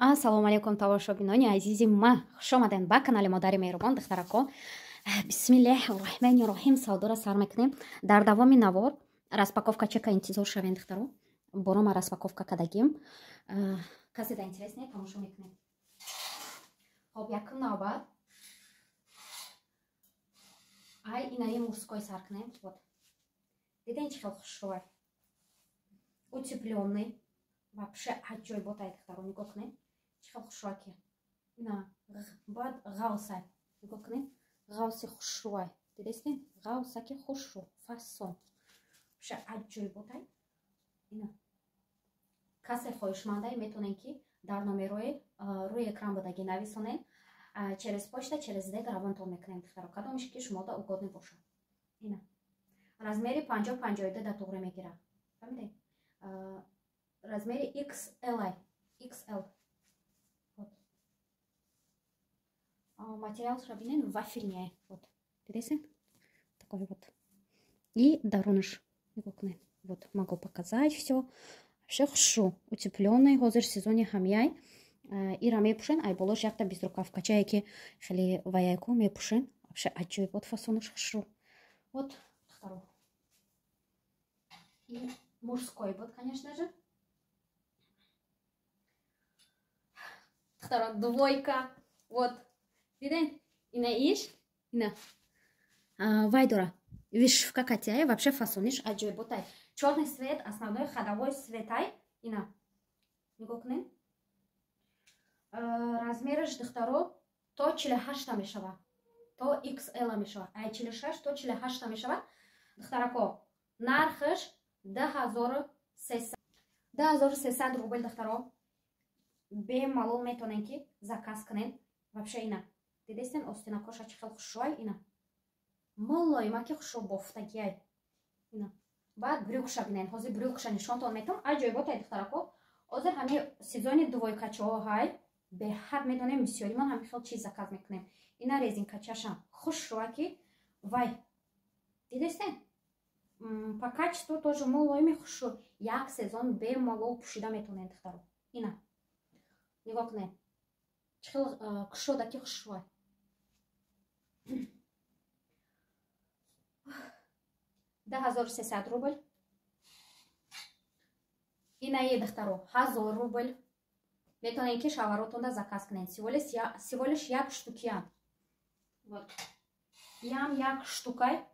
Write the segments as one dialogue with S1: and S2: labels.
S1: Ассалому алайкум, тамошобинони азизи ма, хуш омадед ба канали Модари Меҳрубон. Духтарако, бисмиллаҳи роҳмани роҳим, савдора сар мекунем. Дар давоми навор распаковка чека интизор шавем, духтаро. Борома распаковка кадагим. Касе да интерес не, тамошо мекунем. Хоб, якум навбат ай инаи мужской сар кунем. Вот. Диден, чӣ хел хушрӯай. Утеплённый. Вообще аҷоибот ай, духтаро, нигоҳ кунед. Чӣ хел хушрӯаки. Ина баъд ғавсай. Нигоҳ кунед. Ғавси хушрӯай. Дидестед? Ғавсаки хушрӯ, фасон. Вообще аҷоибот ай. Ина. Касе хоҳишмандай, метавонед, ки дар номерои рӯи экран будагӣ нависонед. Через почта, через СДЭК равонтон мекунем, духтаро. Кадомиш ки шумода угодный бошад. Ина. Размери 50-52 да туғри мегирад. Фаҳмидед? Размери XL. XL. Вот. Материалша бинед, вафельный. Вот. Дидесед? Такой вот. И дарунаш. Нигоҳ кунед. Вот, могу показать все. Вообще хушрӯ. Утеплённый. Ҳозир сезони ҳамяй. Ира мепӯшен, ай болош якта безрукавкачае, ки хеле ваяйко мепӯшен. Вообще аҷоибот, фасонаш хушрӯ. Вот, духтаро. И мужской вот, конечно же. Духтаро, двойка. Вот. Диден? Ина иш? Ина. Вай дора. Вышивка катяй, вообще фасониш аҷоиботай. Чёрный цвет, основной ходовой цветай. Ина. Нигоҳ кунед. Размераш, духтаро, то 48 мешава. То XL мешава. Ай 46 то 48 мешава. Духтарако, нархаш 2300. 2300 рубл, духтаро. Бемалол метавонед, ки заказ кунед. Вообще ина. Дидестен, остинакоша чӣ хел хушрӯай ина. Мулоимаки хушрӯ бофтагиай. Ина. Баъд брюкша бинед. Ҳозир брюкша нишонтон метавон. Аҷоиботай, духтарако. Ҳозир ҳами сезони двойкачаҳо ҳай. Беҳад медонем, бисёримон ҳами хел чиз заказ мекунем. Ина резинкачашам хушрӯа, ки вай. Дидестен? По качеству тоже мулоими хушрӯ. Як сезон бемалол пӯшида метавонед, духтаро. Ина. Нигоҳ кунед. Чӣ хел кушодаки хушрӯай. 2300 рубл. Инаи, духтаро, 1000 рубл. Метавонед, ки шаваротонда заказ кунед. Всего лишь як штукиян. Вот. Ям як штукай.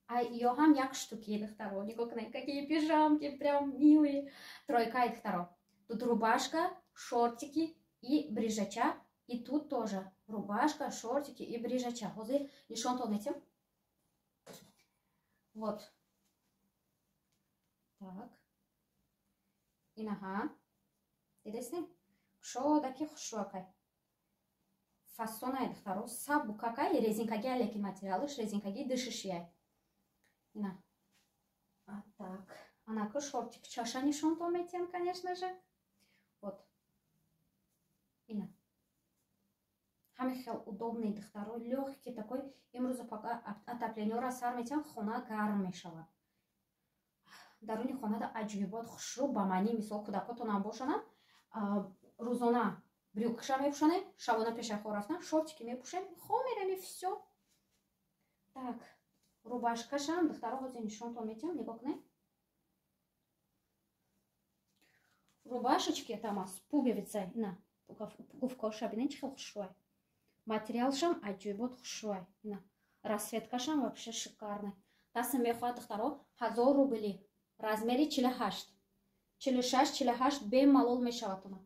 S1: Ай, ё ҳам як штуки, духтаро. Нигоҳ кунед, какие пижамки, прям милые. Тройка, духтаро. Тут рубашка, шортики и брижача. И тут тоже рубашка, шортики и брижача. Ҳозир нишонтон метем. Вот. Так. Инаҳа. Дидестем? Кушодаки хушрӯакай. Фасонай, духтаро, сабукакай, резинкаги, лекин материалаш резинкаги дышащий. Ина. А так. Анака шортик чаша нишонтон метем, конечно же. Вот. Ина. Ҳами хел удобный, духтаро, лёгкий такой. Имрӯз пока отоплениеро сар метем, хона гарм мешавад. Даруни хонада аҷоибот хушрӯ, ба маънии мисол кӯдакотонам бошонанд, рӯзона брюкша мепӯшонем, шабона пешай хоб рафтан шортики мепӯшем, хоб мерем и всё. Так, рубашкашам, духтаро, ҳозир нишонтон метиҳам, нигоҳ кунед. Рубашечки там с пуговицей, ина, пуговкоша бинед, чӣ хел хушрӯай. Материалшам аҷоибот хушрӯай. Ина, расцветкашам вообще шикарный. Касе мехоҳад, духтаро, 1000 рубли. Размери 48. 46, 48 бемалол мешавад она.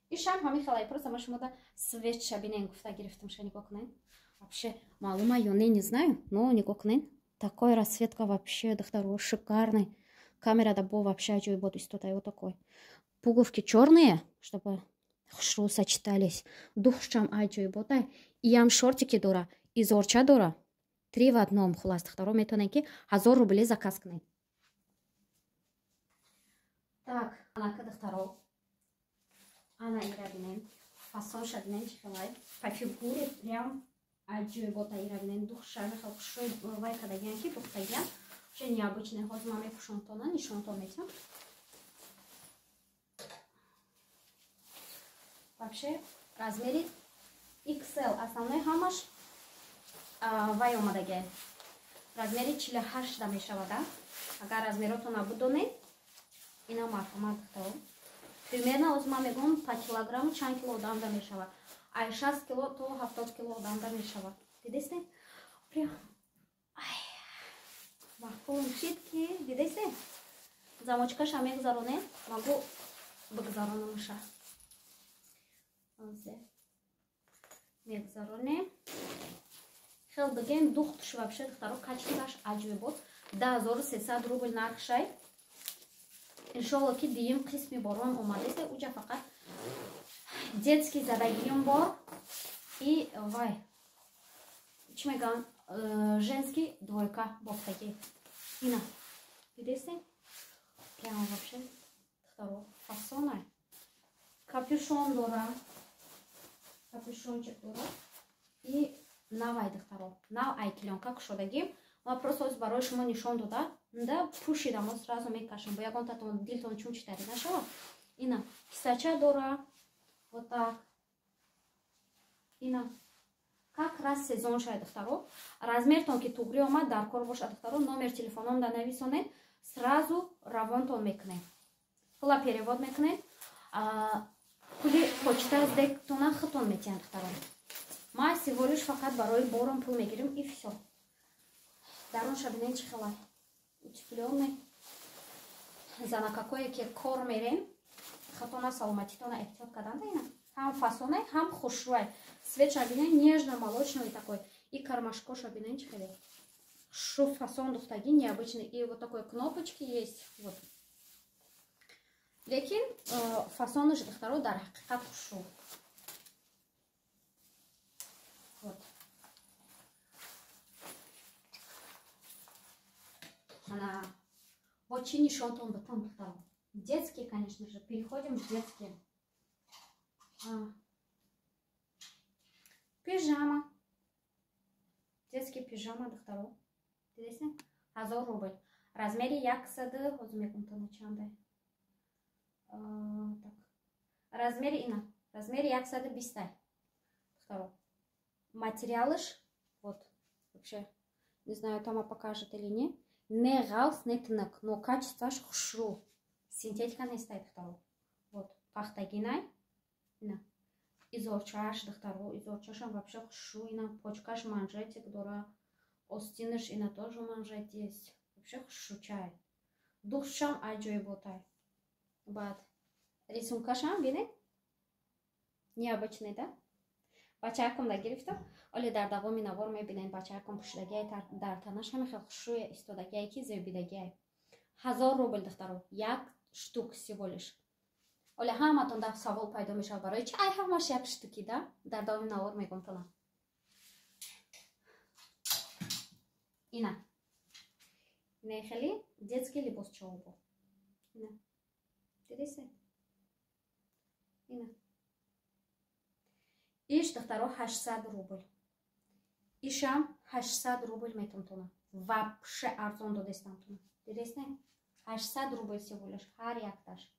S1: Ишам ҳамин хелай, просто ма шумода светша бинен гуфта гирифтамша, нигоҳ кунед. Вообще маълума ё не, не знаю, но нигоҳ кунед. Такой расцветка вообще, духтаро, шикарный. Камера да бо вообще аҷоибот истода, вот такой. Пуговки чёрные, чтобы хушрӯ сочетались. Духшам аҷоиботай. Иям шортики дора, изорча дора. Три в одном, хулас, духтаро, метавонед, ки 1000 рубли заказ кунед. Так, анака, духтаро. Ана ира бинед. Фасонша бинед, чӣ хелай. По фигуре прям аҷоибота, ира бинед. Духша хел хушрӯи вай кардагиян, ки духтагиян. Вообще необычный. Ҳозир ман мепӯшонтона, нишонтон метиҳам. Вообще размери XL основной ҳамаш вай омадагай. Размери 48 да мешавад. Агар размеротона бидонед, ина марҳамат, духтаро. Примерно ҳозир ман мегӯям по килограмму чанд кило одамда мешавад. Ай 60 кило то 70 кило одамда мешавад. Дидесте? Прям ай маъқул шид ки дидесте? Замочкаша мегузаронем, могу бигузаронамша. Мегузаронем. Хел бигем духтуш вообще, духтаро, качестваш аҷоибот. 2300 рубл нархшай. Иншолло ки дуюм қисми борон омадест. Уҷа фақат детский задагиюм бор и вай чӣ мегӯям, женский двойка бофтагӣ. Ина дидесте? Прямо вообще, духтаро, фасонай. Капюшон дора, капюшончик дора и навай, духтаро, нав ай клёнка кушодагӣ. Ма просто ҳозир барои шумо нишон дода, да пӯшидам, мо сразу мекашам, бо ягонтатон дилтон чун читари нашава. Ина кисача дора, вот так. Ина как раз сезон шай, духтаро. Размертон ки туғри омад, дар кор бошад, духтаро, номер телефоном да нависонед, сразу равонтон мекунем. Пула перевод мекунем. Пули почта сдектона худтон метиҳанд, духтаро. Ма всего лишь фақат барои борон пул мегирим и всё. Дарунша бинед чӣ хела утеплённый. Занакакое ки кор мерем, хатона саломатитона эҳтиёт кардан да ина. Ҳам фасонай, ҳам хушрӯай. Цветша бинед нежно-молочный такой. И кармашкоша бинед чӣ хеле. Шу фасон духтагӣ необычный. И вот такой кнопочки есть. Вот. Лекин фасонаш, духтаро, дар ҳақиқат хушрӯ. Вот. Она вот чи нишонтон батон, духтаро. Детские, конечно же. Переходим в детские. Пижама. Детский пижама, духтаро. Дидесте? 1000 рубл. Размери 100, ҳозир мегӯм тона чандай. Так. Размери ина. Размери 120. Духтаро. Материалыш вот вообще не знаю, Тома покажет или не. Не ғалс, не тинак, но качествоаш хушрӯ. Синтетика нестай, духтаро. Вот, пахтагинай. Ина. Изорчааш, духтаро, изорчаашам вообще хушрӯ. Ина почкаш манжетик дора. Остинаш ина тоже манжет есть. Вообще хушрӯчай. Духшам аҷоиботай. Баъд рисункашам бинед? Необычный, да? Бачаакам да гирифтам. Оле дар давоми навор мебинед бачаакам пӯшидагиай дар танаш ҳаме хел хушрӯя истодагиай ки зебидагиай. 1000 рубл, духтаро, як штук всего лишь. Оле ҳаматон да савол пайдо мешавад барои чи ай ҳамаш як штуки, да? Дар давоми навор мегӯм тона. Ина. Ина хеле детский либосчаҳо бо. Ина. Дидесте? Ина. Иш, духтаро, 800 рубл. Ишам 800 рубл метонтона. Вообще арзон додестам тона. Дидесте? 800 рубл всего лишь ҳар якташ.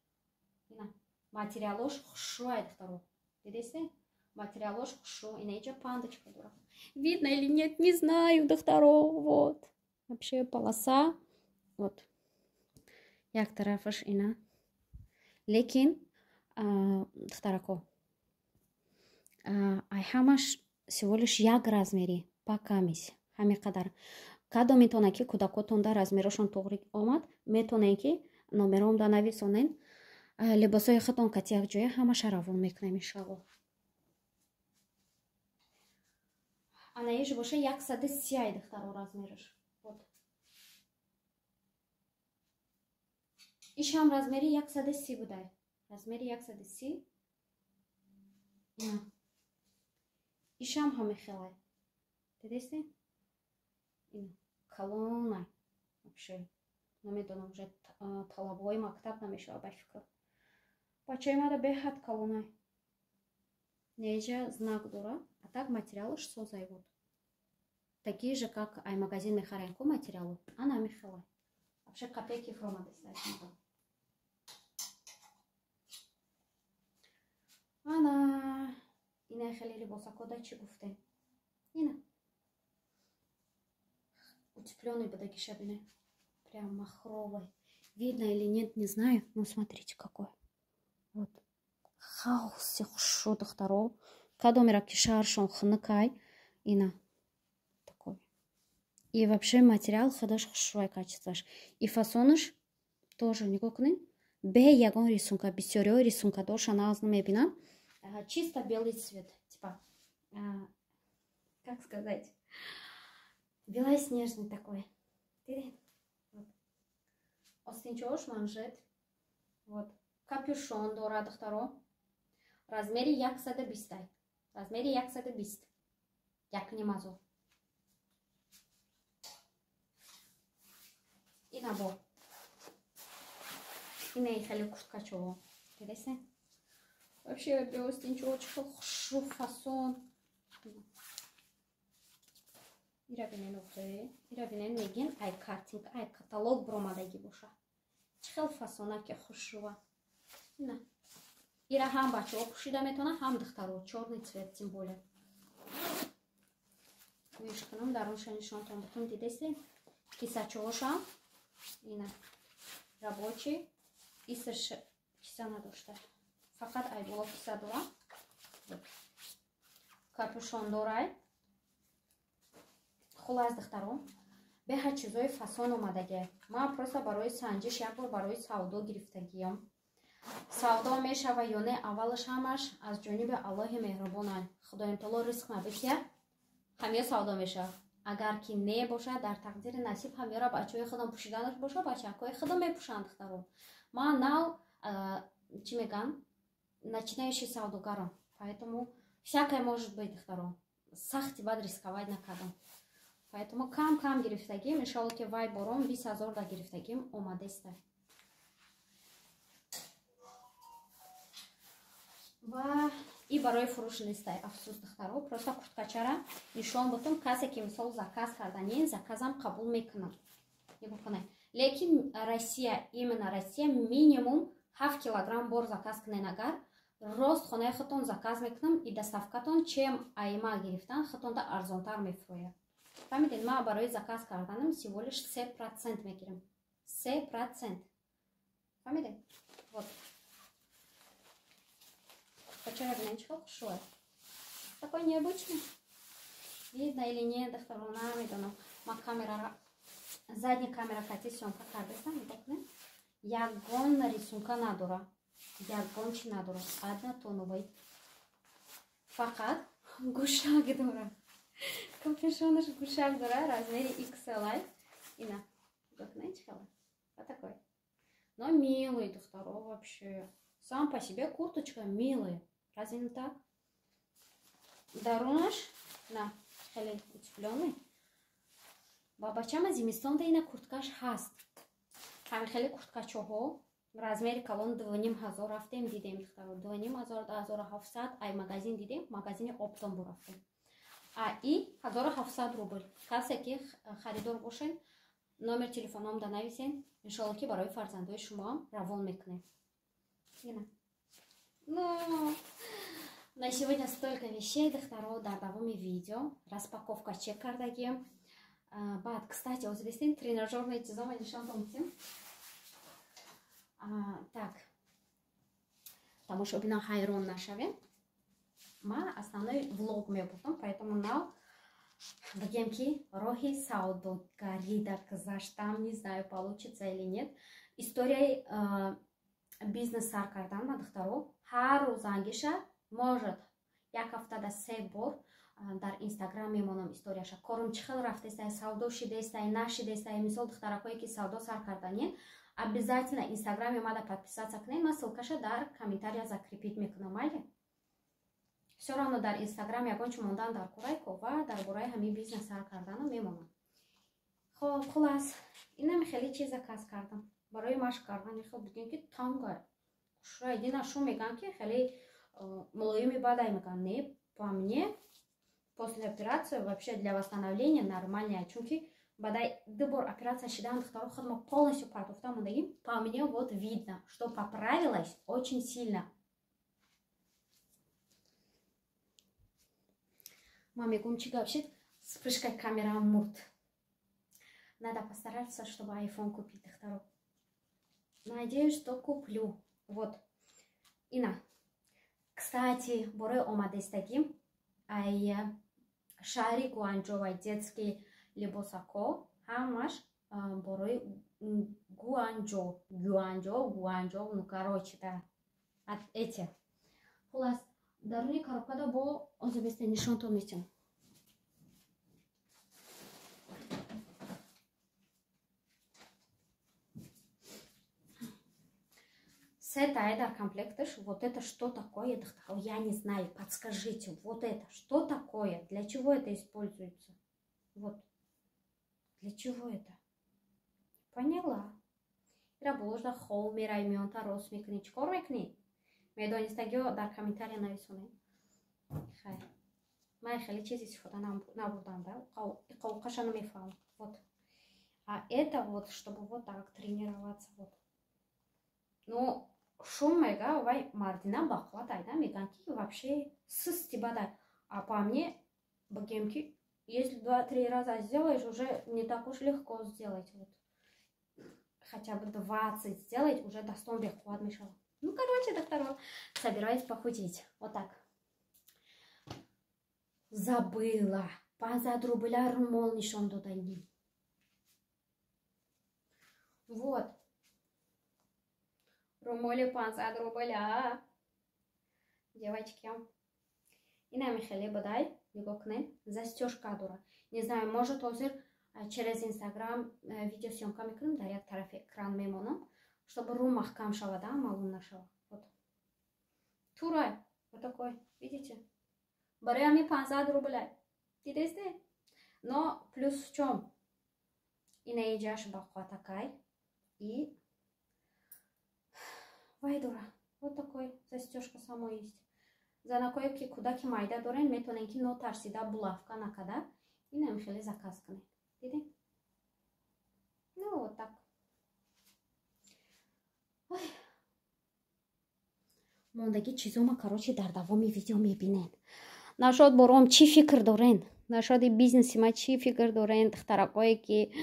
S1: Ина. Материалош хушрӯай, духтаро. Дидесте? Материалош хушрӯ. Ина иҷа пандочка дора. Видно или нет, не знаю, духтаро. Вот. Вообще полоса. Вот. Як тарафаш ина. Лекин духтарако, ай ҳамаш всего лишь як размери покамись ҳамин қадар. Кадом метавона ки кӯдакотонда размерошон туғри омад, метавонед ки номеромда нависонед, либосҳои худтон кати як ҷоя ҳамаша равон мекунем иншалло. Ана иш боша 130, духтаро, размераш. Вот. Ишам размери 130 будай. Размери 130. Ина. Ишам ҳаме хелай. Дидесте? Ина. Калонай. Вообще. Намедонам, уже талабҳои мактаб намешавад ба фикр. Бачаи мада беҳад калонай. Неҷа знак дора, а так материалаш созай вот. Такие же, как ай магазин мехарем ку материалу. Ана михела. Вообще копейки фромадеста. Ана ина хеле либосако да чӣ гуфтем? Ина. Утеплённый бадаги бинай. Прям махровый. Видно или нет, не знаю. Но смотрите, какой. Вот. Хаоси хушрӯ, духтаро. Кадомера ки шаҳршон хунукай. Ина. Такой. И вообще материал худаш хушрӯй, качествош. И фасонаш тоже нигоҳ кунед. Бе ягон рисунка. Бисёриҳо рисунка доша нағз намебинам. Чисто белый цвет. Типа, как сказать? Белоснежный такой. Дидед? Вот. Остинчош манжет. Вот. Капюшон дора, духтаро. Размери 120. Размери 120. 1,5 ҳазор. Ина бо. Ина хеле курткачо. Дидесе? Вообще беостинчо чӣ хушрӯ фасон. Ира бинен охе. Ира бинен мегин ай картинка, ай каталог бромадагӣ боша. Чӣ хел фасона ки хушрӯа. Ина. Ира ҳам бачаҳо пӯшида метавонад, ҳам духтаро. Чёрный цвет тем более. Гӯш кунам, дарунша нишонтон бутун дидесе? Кисачоошам. Ина. Рабочий. Исаш киса надошта. Фақат ай боло киса дора. Капюшон дорай. Хулас, духтаро, беҳад чизои фасон омадагӣ. Ман просто барои санҷиш як бор барои савдо гирифтагиям. Савдо мешава ё не, аввалаш ҳамаш аз ҷониби Аллоҳи меҳрубонай. Худоим таоло ризқ набития, ҳамё савдо мешавад. Агар ки не бошад, дар тақдири насиб ҳамёра бачаҳои худам пӯшиданаш боша, бачакҳои худам мепӯшанд, духтаро. Ман нав, чӣ мегӯям, начинающий савдогарам. Поэтому всякое может быть, духтаро. Сахти бад рисковать накардам. Поэтому кам-кам гирифтагим, иншалло ки вай бором 20 000 да гирифтагим омадеста. Ва и барои фурӯш нестай, афсӯс, духтаро. Просто курткачара нишон бутум, касе ки мисол заказ карданин, заказам қабул мекунам. Нигоҳ кунед. Лекин Россия, именно Россия минимум 7 килограмм бор заказ кунен агар, рост хонаи худтон заказ мекунам и доставкатон чем айма гирифтан худтонда арзонтар мефурӯяд. Фаҳмидед, ман барои заказ карданам всего лишь 3% мегирам. 3%. Фаҳмидед? Вот. Курткачара бинед чӣ хел хушрӯ. Такой необычный. Видно или нет, духтаро, намедонам. Ман камерара задний камера кати съёмка кардастам, нигоҳ кунед. Ягон рисунка надора. Ягон чи надора. Однотоновый. Фақат гӯшак дора. Капюшонаш гӯшак дора, размери XL. Ина. Нигоҳ кунед чӣ хел. Вот такой. Но милый, духтаро, вообще. Сам по себе курточка милая. Разве не так? Дарунаш, на, хеле утеплённый. Ба бачама зимистонда ина курткаш ҳаст. Ҳамин хеле курткачоҳо размери калон 2,5 ҳазор рафтем, дидем, духтаро. 2,5 ҳазор, 2700 ай магазин дидем, магазини оптом бурафтем. А и 1700 рубл. Касе ки харидор бошед, номер телефоном да нависен, иншолло ки барои фарзандои шумоам равон мекунем. Ина. Ну, на сегодня столько вещей, духтаро, дар давоми видео. Распаковка чек кардагим. Баъд, кстати, озидистин тренажерный чизома нишонтон битем. Так, тамошобина ҳайрон нашавем. Ман основной влог мебурдам, поэтому нав бигем ки роҳи савдогарида гузаштам, не знаю, получится или нет. Историяи бизнес сар кардан ма, духтаро, ҳар рӯз ангиша, может, як ҳафтада се бор дар Инстаграм мемонам историяша. Корум чӣ хел рафтестай, савдо шидестай, нашидестай. Мисол, духтаракое ки савдо сар карданин, обязательно Инстаграми мада подписаться кунед, ман ссылкаша дар комментария закрепить мекунам, майли. Все равно дар Инстаграм ягон чи мондан дар курайко ва дар бораи ҳамин бизнес сар кардану мемонам. Хоб, хулас, инами хеле чиз заказ кардам. Барои машқ кардан хел бигем ки тангай. Хушрай дина шу меган ки хеле мулоими бадай меган. Не, по мне После операции вообще для восстановления нормально, чунки бадай ду бор операция шидан, духтаро, худма полностью партофта мондагим. По мне вот видно, что поправилась очень сильно. Ма мегум, чӣ гап шид, вспышкой камера мурд. Надо постараться, чтобы iPhone купить, духтаро. Надеюсь, что куплю. Вот. Ина. Кстати, борои омадестагим ай шаҳри Гуанҷовай детский либосако ҳамаш борои Гуанҷо, Гуанҷо, Гуанҷо, ну короче, да. Эти. Хулас, даруни коробкада бо озабесте нишонтон метиҳам. Сет дар комплекташ. Вот это что такое? Я не знаю. Подскажите, вот это что такое? Для чего это используется? Вот. Для чего это? Поняла. Ира боложда хол мерай, мионта рост мекунӣ. Чӣ кор мекунӣ? Медонистагиё дар комментария нависонед. Хайр. Ман хеле чиз истифода набурдам, да? Иқовқаша намефаҳмам. Вот. А это вот, чтобы вот так тренироваться. Вот. Ну, шум мега, вай мардина бақувват айда, меган ки вообще сысти бадай. А по мне, бигем ки, если 2-3 раза сделаешь, уже не так уж легко сделать. Вот. Хотя бы 20 сделать, уже дастон беқувват мешава. Ну, короче, доктор, собираюсь похудеть. Вот так. Забыла. 500 рубля румол нишон доданим. Вот. Румоли 500 рубля. Девочки. Инами хеле бадай. Нигоҳ кунед. Застежка дора. Не знаю, может, ҳозир через Инстаграм видеосъёмка мекунем, дар як тарафи экран мемонам, чтобы рум маҳкам шавад, маълум нашавад. Вот. Турай. Вот такой. Видите? Барои ҳамин 500 рубля. Дидесте? Но плюс в чём? Ина иҷаш бақувватакай. И вай дора. Вот такой застежка само есть. Занакое ки кӯдаки майда дорен, метавонен ки нотарсида булавка накада. Инам хеле заказ кунед. Дидем? Ну, вот так. Ой. Мондаги чизома, короче, дар давоми видео мебинен. Нашод бором чӣ фикр дорен? Нашоди бизнеси ма чӣ фикр дорен? Духтаракое ки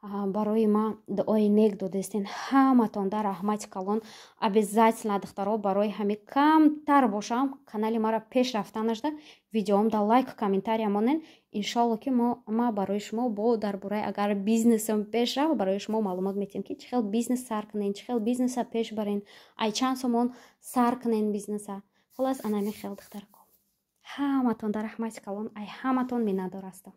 S1: барои ма дуои нек додестен, ҳаматон дар раҳмати калон. Обязательно, духтаро, барои ҳами камтар бошам канали мара пеш рафтанашда видеоам да лайк, комментария монен. Иншолло ки ма барои шумо бо дар бораи агар бизнесам пеш рафт, барои шумо маълумот метиҳем ки чӣ хел бизнес сар кунен, чӣ хел бизнеса пеш барен, ай чанд сомон сар кунен бизнеса. Хулас, анами хел, духтарако. Ҳаматон дар раҳмати калон, ай ҳаматон миннатдор ҳастам.